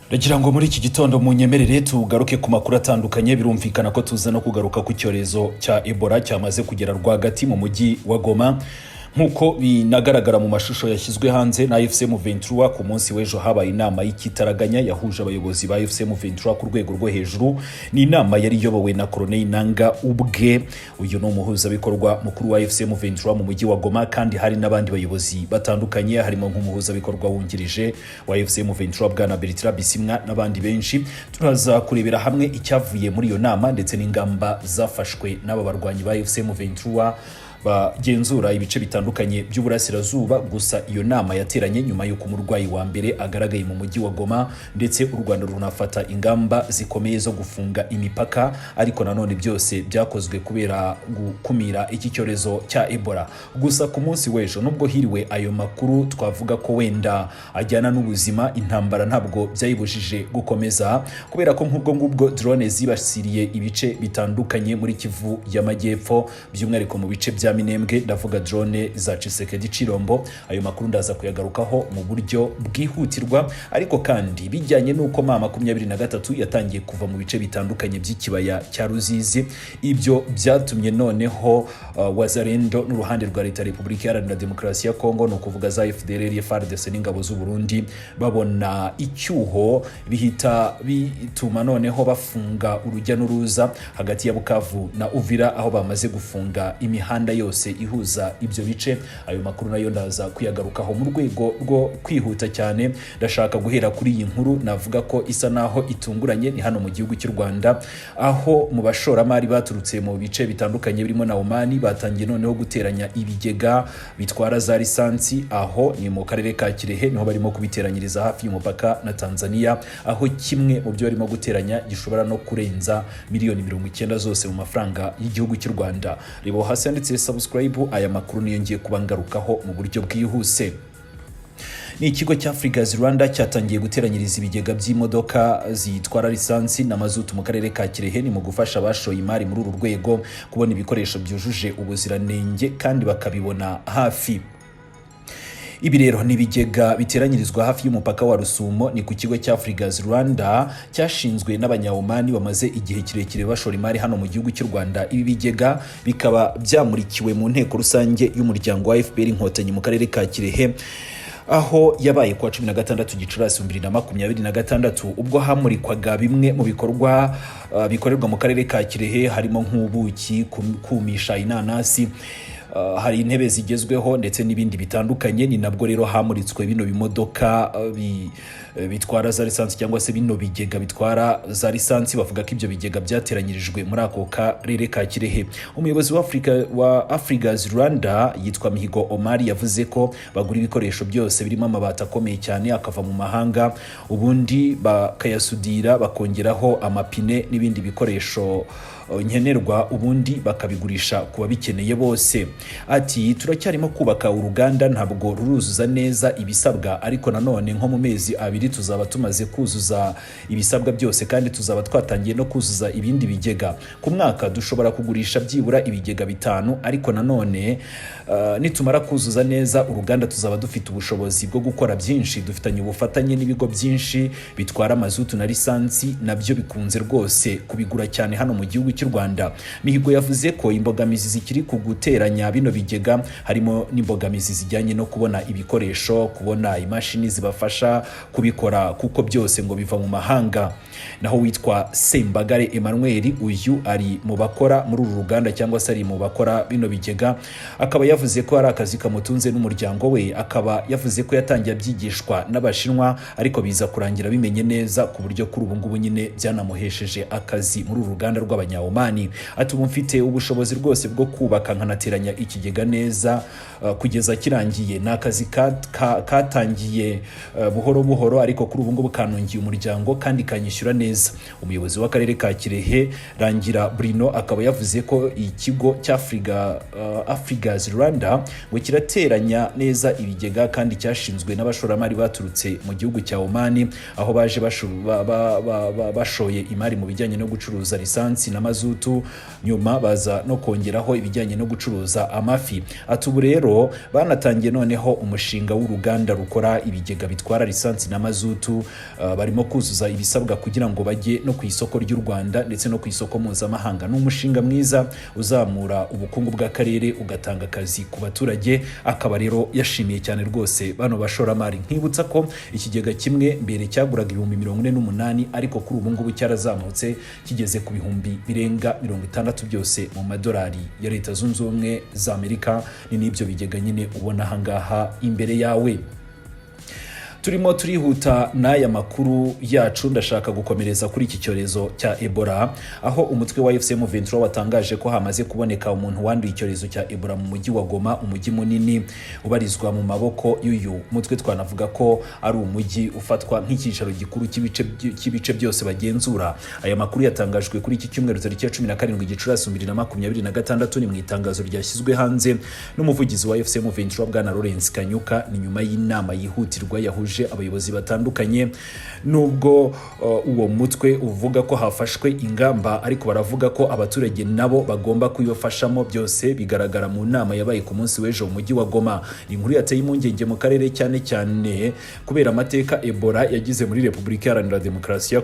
Ndagira ngo muri iki gitondo munyemerere tugaruke ku makuru atandukanye. Birumvikana ko tuza no kugaruka ku cyorezo cya Ebola cyamaze kugera rwagati mu mujyi wa Goma, nk'uko binagaragara mu mashusho yashyizwe hanze na AFC M23. Ku munsi w'ejo habaye inama y'ikitaraganya yahuje abayobozi ba AFC M23 ku rwego rwo hejuru. Ni inama yari iyobowe na Corneille Nanga ubwe. Uyu ni umuhuzabikorwa mukuru wa AFC M23 mu mujyi wa Goma, kandi hari n'abandi bayobozi batandukanye, harimo nk'umuhuzabikorwa wungirije wa AFC M23 Bwana Bertrand Bisimwa n'abandi benshi. Turaza kurebera hamwe icyavuye muri iyo nama ndetse n'ingamba zafashwe n'aba barwanyi ba AFC M23 bagenzura ibice bitandukanye by'uburasirazuba. Gusa iyo nama yateranye nyuma y'uko umurwayi wa mbere agaragaye mu mujyi wa Goma, ndetse u Rwanda runafata ingamba zikomeye zo gufunga imipaka, ariko nanone byose byakozwe kubera gukumira iki cyorezo cya Ebola. Gusa ku munsi w'ejo, nubwo hiriwe ayo makuru twavuga ko wenda ajyana n'ubuzima, intambara ntabwo byayibujije gukomeza, kubera ko nk'ubwo ngubwo drone zibasiriye ibice bitandukanye muri Kivu y'Amajyepfo, by'umwihariko mu bice bya Minembwe. Ndavuga drone za Tshisekedi Chilombo. Ayo makuru ndaza kuyagarukaho mu buryo bwihutirwa. Ariko kandi bijyanye n'uko M23 yatangiye kuva mu bice bitandukanye by'ikibaya cya Ruzizi, ibyo byatumye noneho Wazalendo n'uruhande rwa Leta ya Repubulika Iharanira Demokarasi ya Kongo, ni ukuvuga za FDLR, FARDC n'ingabo z'u Burundi, babona icyuho, bihita bituma noneho bafunga urujya n'uruza hagati ya Bukavu na Uvira, aho bamaze gufunga imihanda yose ihuza ibyo bice. Ayo makuru nayo ndaza kuyagarukaho mu rwego rwo kwihuta cyane. Ndashaka guhera kuri iyi nkuru navuga ko isa naho itunguranye. Ni hano mu gihugu cy'u Rwanda, aho mu bashoramari baturutse mu bice bitandukanye birimo na Omani batangiye noneho guteranya ibigega bitwara za lisansi. Aho ni mu karere ka Kirehe, niho barimo kubiteranyiriza hafi y'umupaka na Tanzania, aho kimwe mu byo barimo guteranya gishobora no kurenza miliyoni 90 zose mu mafaranga y'igihugu cy'u Rwanda. Reba hasi handitse subscribe. Aya makuru niyo ngiye kuba ngarukaho mu buryo bwihuse. Ni ikigo cya Afrigas Rwanda cyatangiye guteranyiriza ibigega by'imodoka zitwara lisansi na mazutu mu karere ka Kirehe. Ni mu gufasha abashoye imari muri uru rwego kubona ibikoresho byujuje ubuziranenge kandi bakabibona hafi. Ibi rero ni ibigega biteranyirizwa hafi y'umupaka wa Rusumo. Ni ku kigo cya Afrigas Rwanda cyashinzwe n'Abanyawomani bamaze igihe kirekire bashora imari hano mu gihugu cy'u Rwanda. Ibi bigega bikaba byamurikiwe mu nteko rusange y'umuryango wa FPR Inkotanyi mu karere ka Kirehe, aho yabaye kuwa 16 Gicurasi 2026, ubwo hamurikwaga bimwe mu bikorwa bikorerwa mu karere ka Kirehe, harimo nk'ubuki, kumisha inanasi, hari intebe zigezweho ndetse n'ibindi bitandukanye. Ni nabwo rero hamuritswe bino bimodoka bitwara za lisansi, cyangwa se bino bigega bitwara za lisansi. Bavuga ko ibyo bigega byateranyirijwe muri ako karere ka Kirehe. Umuyobozi wa Afrigas Rwanda yitwa Mihigo Omar, yavuze ko bagura ibikoresho byose birimo amabati akomeye cyane akava mu mahanga, ubundi bakayasudira, bakongeraho amapine n'ibindi bikoresho nkenerwa, ubundi bakabigurisha ku babikeneye bose. Ati: "Turacyarimo kubaka uruganda, ntabwo ruruzuza neza ibisabwa, ariko nanone nko mu mezi 2 tuzaba tumaze kuzuza ibisabwa byose, kandi tuzaba twatangiye no kuzuza ibindi bigega. Ku mwaka dushobora kugurisha byibura ibigega bitanu, ariko nanone nitumara kuzuza neza uruganda tuzaba dufite ubushobozi bwo gukora byinshi. Dufitanye ubufatanye n'ibigo byinshi bitwara mazutu na lisansi, nabyo bikunze rwose kubigura cyane hano mu gihugu cy'u Rwanda." Mihigo yavuze ko imbogamizi zikiri ku guteranya bino bigega harimo n'imbogamizi zijyanye no kubona ibikoresho, kubona imashini zibafasha kubikora, kuko byose ngo biva mu mahanga. Naho witwa Sembagare Emmanuel, uyu ari mu bakora muri uru ruganda, cyangwa se ari mu bakora bino bigega, akaba yavuze ko ari akazi kamutunze n'umuryango we. Akaba yavuze ko yatangiye abyigishwa n'Abashinwa, ariko biza kurangira bimenye neza, ku buryo kuri ubu ngubu nyine byanamuhesheje akazi muri uru ruganda rw'Abanyawomani. Ati: "Ubu mfite ubushobozi rwose bwo kubaka nkanateranya ikigega neza kugeza kirangiye. Ni akazi katangiye buhoro buhoro, ariko kuri ubu ngubu kanungiye umuryango kandi kanyishyura neza." Umuyobozi w'akarere ka Kirehe, Rangira Bruno, akaba yavuze ko ikigo cya Afrigas Rwanda ngo kirateranya neza ibigega, kandi cyashinzwe n'abashoramari baturutse mu gihugu cya Omani, aho baje bashoye imari mu bijyanye no gucuruza lisansi na mazutu. mazutu, nyuma baza no kongeraho ibijyanye no gucuruza amafi. Ati ubu rero banatangiye noneho umushinga w'uruganda rukora ibigega bitwara lisansi na mazutu, barimo kuzuza ibisabwa kugira ngo bajye no ku isoko ry'u Rwanda ndetse no ku isoko mpuzamahanga. Ni umushinga mwiza uzamura ubukungu bw'akarere, ugatanga akazi ku baturage. Akaba rero yashimiye cyane rwose bano bashoramari. Nkibutsa ko ikigega kimwe mbere cyaguraga 48,000, ariko kuri ubu ngubu cyarazamutse kigeze ku bihumbi birenga 60, byose mu madolari ya Leta Zunze Ubumwe za Amerika. Ni n'ibyo bigega nyine ubona ahangaha imbere yawe. Turimo turihuta n'aya makuru yacu. Ndashaka gukomereza kuri iki cyorezo cya Ebola, aho umutwe wa AFC M23 watangaje ko hamaze kuboneka umuntu wanduye icyorezo cya Ebola mu mujyi wa Goma, umujyi munini ubarizwa mu maboko y'uyu mutwe. Twanavuga ko ari umujyi ufatwa nk'icyicaro gikuru cy'ibice byose bagenzura. Aya makuru yatangajwe kuri iki cyumweru, tariki ya 17 Gicurasi 2026. Ni mu itangazo ryashyizwe hanze n'umuvugizi wa AFC M23, bwana Lawrence Kanyuka. Ni nyuma y'inama yihutirwa yahuje abayobozi batandukanye. Nubwo uwo mutwe uvuga ko hafashwe ingamba, ariko baravuga ko abaturage nabo bagomba kubibafashamo. Byose bigaragara mu nama yabaye ku munsi w'ejo mu mujyi wa Goma. Ni inkuru yateye impungenge mu karere, cyane cyane kubera amateka Ebola yagize muri Repubulika Iharanira Demokarasi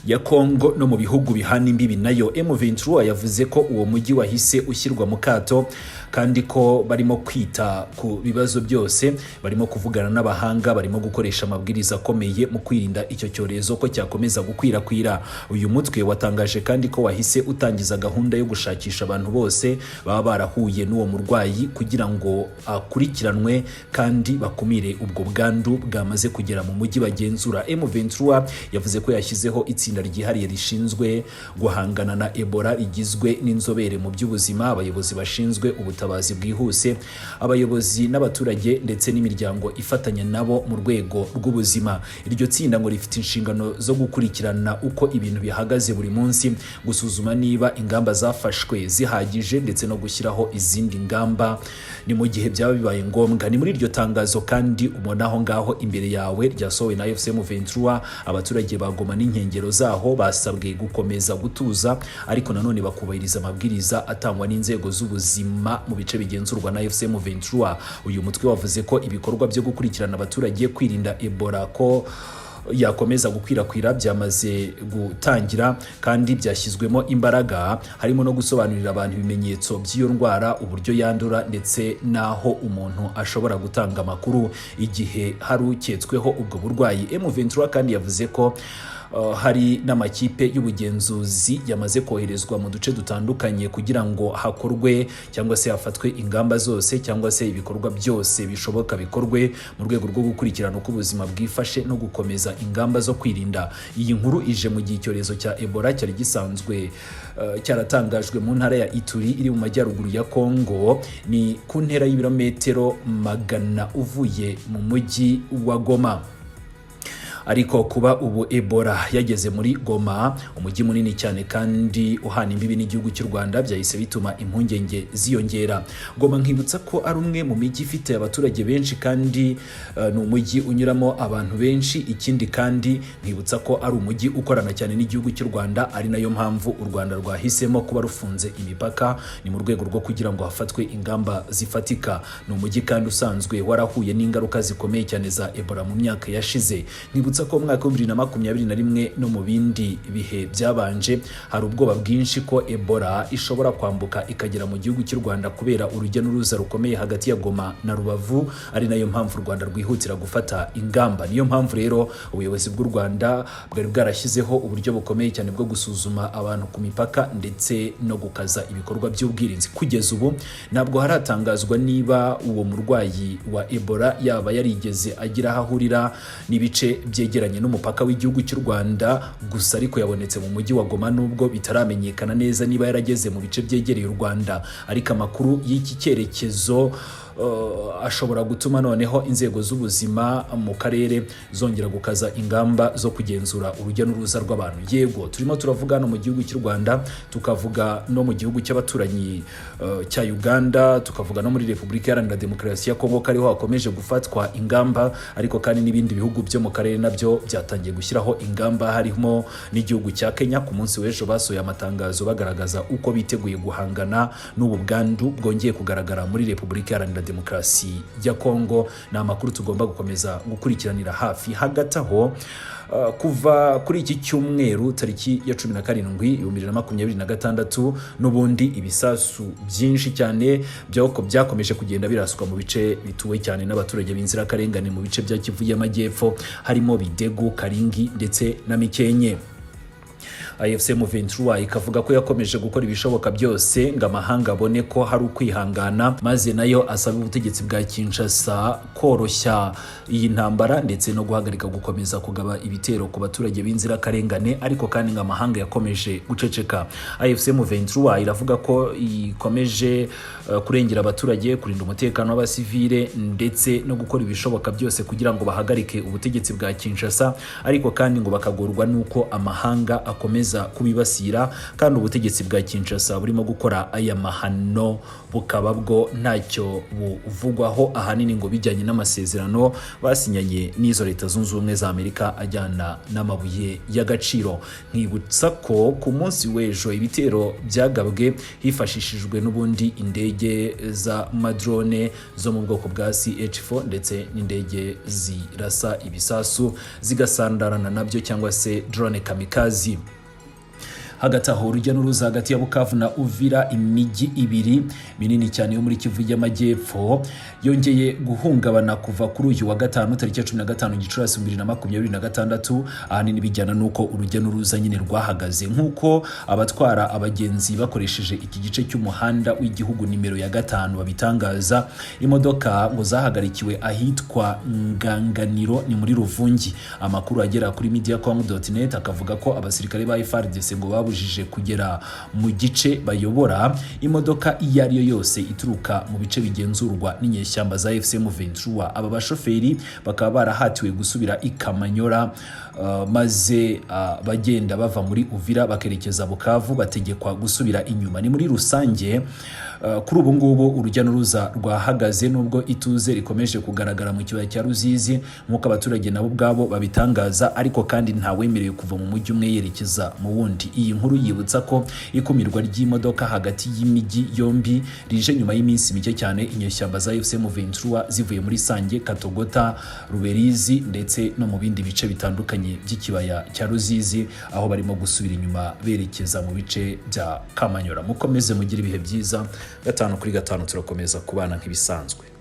ya Kongo no mu bihugu bihana imbibi nayo. M23 yavuze ko uwo mujyi wahise ushyirwa mu kato, kandi ko barimo kwita ku bibazo byose, barimo kuvugana n'abahanga, barimo gukoresha amabwiriza akomeye mu kwirinda icyo cyorezo ko cyakomeza gukwirakwira. Uyu mutwe watangaje kandi ko wahise utangiza gahunda yo gushakisha abantu bose baba barahuye n'uwo murwayi kugira ngo akurikiranwe kandi bakumire ubwo bwandu bwamaze kugera mu mujyi bagenzura. M23 yavuze ko yashyizeho itsinda ryihariye rishinzwe guhangana na Ebola, rigizwe n'inzobere mu by'ubuzima, abayobozi bashinzwe ubutabazi bwihuse, abayobozi n'abaturage ndetse n'imiryango ifatanya nabo mu rwego rw'ubuzima. Iryo tsinda ngo rifite inshingano zo gukurikirana uko ibintu bihagaze buri munsi, gusuzuma niba ingamba zafashwe zihagije ndetse no gushyiraho izindi ngamba ni mu gihe byaba bibaye ngombwa. Ni muri iryo tangazo kandi ubona aho ngaho imbere yawe ryasohowe na AFC M23. Abaturage ba Goma n'inkengero zaho basabwe gukomeza gutuza, ariko nanone bakubahiriza amabwiriza atangwa n'inzego z'ubuzima mu bice bigenzurwa na AFC M23. Uyu mutwe wavuze ko ibikorwa byo gukurikirana abaturage, kwirinda Ebola ko yakomeza gukwirakwira, byamaze gutangira kandi byashyizwemo imbaraga, harimo no gusobanurira abantu ibimenyetso by'iyo ndwara, uburyo yandura ndetse n'aho umuntu ashobora gutanga amakuru igihe hari uketsweho ubwo burwayi. M23 kandi yavuze ko hari n'amakipe y'ubugenzuzi yamaze koherezwa mu duce dutandukanye kugira ngo hakorwe cyangwa se hafatwe ingamba zose, cyangwa se ibikorwa byose bishoboka bikorwe mu rwego rwo gukurikirana uko ubuzima bwifashe no gukomeza ingamba zo kwirinda. Iyi nkuru ije mu gihe icyorezo cya Ebola cyari gisanzwe cyaratangajwe mu ntara ya Ituri iri mu majyaruguru ya Kongo, ni ku ntera y'ibirometero 100 uvuye mu mujyi wa Goma. Ariko kuba ubu Ebola yageze muri Goma, umujyi munini cyane kandi uhana imbibi n'igihugu cy'u Rwanda, byahise bituma impungenge ziyongera. Goma, nkibutsa ko ari umwe mu mijyi ifite abaturage benshi kandi ni umujyi unyuramo abantu benshi. Ikindi kandi, nkibutsa ko ari umujyi ukorana cyane n'igihugu cy'u Rwanda, ari nayo mpamvu u Rwanda rwahisemo kuba rufunze imipaka. Ni mu rwego rwo kugira ngo hafatwe ingamba zifatika. Ni umujyi kandi usanzwe warahuye n'ingaruka zikomeye cyane za Ebola mu myaka yashize. Nkibutsa ko mu mwaka wa 2021 no mu bindi bihe byabanje, hari ubwoba bwinshi ko Ebola ishobora kwambuka ikagera mu gihugu cy'u Rwanda kubera urujya n'uruza rukomeye hagati ya Goma na Rubavu, ari nayo mpamvu u Rwanda rwihutira gufata ingamba. Niyo mpamvu rero ubuyobozi bw'u Rwanda bwari bwarashyizeho uburyo bukomeye cyane bwo gusuzuma abantu ku mipaka ndetse no gukaza ibikorwa by'ubwirinzi. Kugeza ubu ntabwo haratangazwa niba uwo murwayi wa Ebola yaba yarigeze agira aho ahurira n'ibice byegeranye n'umupaka w'igihugu cy'u Rwanda. Gusa ariko yabonetse mu mujyi wa Goma, nubwo bitaramenyekana neza niba yarageze mu bice byegereye u Rwanda. Ariko amakuru y'iki cyerekezo ashobora gutuma noneho inzego z'ubuzima mu karere zongera gukaza ingamba zo kugenzura urujya n'uruza rw'abantu. Yego, turimo turavuga hano mu gihugu cy'u Rwanda, tukavuga no mu gihugu cy'abaturanyi cya Uganda, tukavuga no muri Repubulika Iharanira Demokarasi ya Kongo ko ariho hakomeje gufatwa ingamba, ariko kandi n'ibindi bihugu byo mu karere nabyo byatangiye gushyiraho ingamba, harimo n'igihugu cya Kenya. Ku munsi w'ejo basohoye amatangazo bagaragaza uko biteguye guhangana n'ubu bwandu bwongeye kugaragara muri Repubulika Iharanira Demokarasi ya Kongo. Ni amakuru tugomba gukomeza gukurikiranira hafi. Hagati aho, kuva kuri iki cyumweru tariki ya 17 2026, n'ubundi ibisasu byinshi cyane byakomeje kugenda biraswa mu bice bituwe cyane n'abaturage b'inzirakarengane mu bice bya Kivu y'Amajyepfo, harimo Bidegu, Karingi ndetse na Mikenke. AFC M23 ikavuga ko yakomeje gukora ibishoboka byose ngo amahanga abone ko hari ukwihangana, maze nayo asaba ubutegetsi bwa Kinshasa koroshya iyi ntambara ndetse no guhagarika gukomeza kugaba ibitero ku baturage b'inzirakarengane, ariko kandi ngo amahanga yakomeje guceceka. AFC M23 iravuga ko ikomeje kurengera abaturage, kurinda umutekano w'abasivile ndetse no gukora ibishoboka byose kugira ngo bahagarike ubutegetsi bwa Kinshasa, ariko kandi ngo bakagorwa n'uko amahanga akomeza kubibasira, kandi ubutegetsi bwa Kinshasa burimo gukora aya mahano bukaba bwo ntacyo buvugwaho, ahanini ngo bijyanye n'amasezerano basinyanye n'izo Leta Zunze Ubumwe za Amerika ajyana n'amabuye y'agaciro. Nkibutsa ko ku munsi w'ejo ibitero byagabwe hifashishijwe n'ubundi indege za ma drone zo mu bwoko bwa CH4 ndetse n'indege zirasa ibisasu zigasandarana nabyo, cyangwa se drone kamikaze. Hagati aho, urujya n'uruza hagati ya Bukavu na Uvira, imijyi ibiri minini cyane yo muri Kivu y'Amajyepfo, yongeye guhungabana kuva kuri uyu wa gatanu tariki ya 15 Gicurasi 2026, ahanini bijyana n'uko urujya n'uruza nyine rwahagaze, nk'uko abatwara abagenzi bakoresheje iki gice cy'umuhanda w'igihugu nimero ya 5 babitangaza. Imodoka ngo zahagarikiwe ahitwa Nganganiro, ni muri Ruvungi. Amakuru agera kuri mediacom.net akavuga ko abasirikare ba FARDC ngo babujije kugera mu gice bayobora imodoka iyo ari yo yose ituruka mu bice bigenzurwa n'inyeshyamba za AFC M23. Aba bashoferi bakaba barahatiwe gusubira i Kamanyora, maze bagenda bava muri Uvira bakerekeza Bukavu bategekwa gusubira inyuma. Ni muri rusange, kuri ubu ngubu urujya n'uruza rwahagaze, nubwo ituze rikomeje kugaragara mu kibaya cya Ruzizi nk'uko abaturage nabo ubwabo babitangaza, ariko kandi ntawemerewe kuva mu mujyi umwe yerekeza mu wundi. Iyi nkuru yibutsa ko ikumirwa ry'imodoka hagati y'imijyi yombi rije nyuma y'iminsi mike cyane inyeshyamba za AFC M23 zivuye muri Sange, Katogota, Ruberizi ndetse no mu bindi bice bitandukanye by'ikibaya cya Ruzizi, aho barimo gusubira inyuma berekeza mu bice bya Kamanyora. Mukomeze mugire ibihe byiza. Gatanu kuri gatanu turakomeza kubana nk'ibisanzwe.